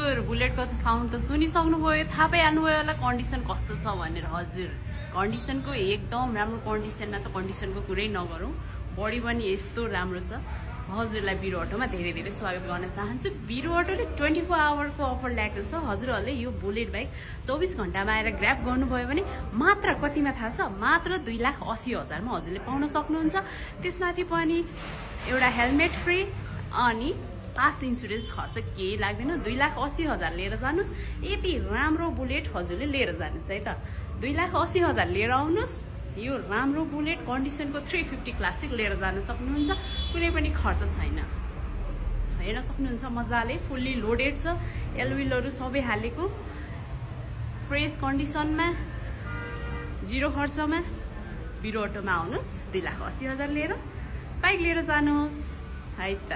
हजुर बुलेटको त साउन्ड त सुनिसक्नुभयो, थाहा पाइहाल्नुभयो होला कन्डिसन कस्तो छ भनेर। हजुर कन्डिसनको एकदम राम्रो कन्डिसनमा छ, कन्डिसनको कुरै नगरौँ, बडी पनि यस्तो राम्रो छ। हजुरलाई बिरो अटोमा धेरै धेरै स्वागत गर्न चाहन्छु। बिरो अटोले 24 आवरको अफर ल्याएको छ। हजुरहरूले यो बुलेट बाइक 24 घन्टामा आएर ग्र्याब गर्नुभयो भने मात्र कतिमा थाहा छ? मात्र 2,80,000 मा हजुरले पाउन सक्नुहुन्छ। त्यसमाथि पनि एउटा हेलमेट फ्री अनि पास इन्सुरेन्स खर्च केही लाग्दैन। 2,80,000 लिएर जानुहोस्। यति राम्रो बुलेट हजुरले लिएर जानुहोस् है त। 2,80,000 लिएर आउनुहोस्। यो राम्रो बुलेट कन्डिसनको 350 क्लासिक लिएर जान सक्नुहुन्छ। कुनै पनि खर्च छैन, हेर्न सक्नुहुन्छ मजाले फुल्ली लोडेड छ। एलविलहरू सबै हालेको, फ्रेस कन्डिसनमा, जिरो खर्चमा बिरो अटोमा आउनुहोस्। 2,80,000 लिएर बाइक लिएर जानुहोस् है त।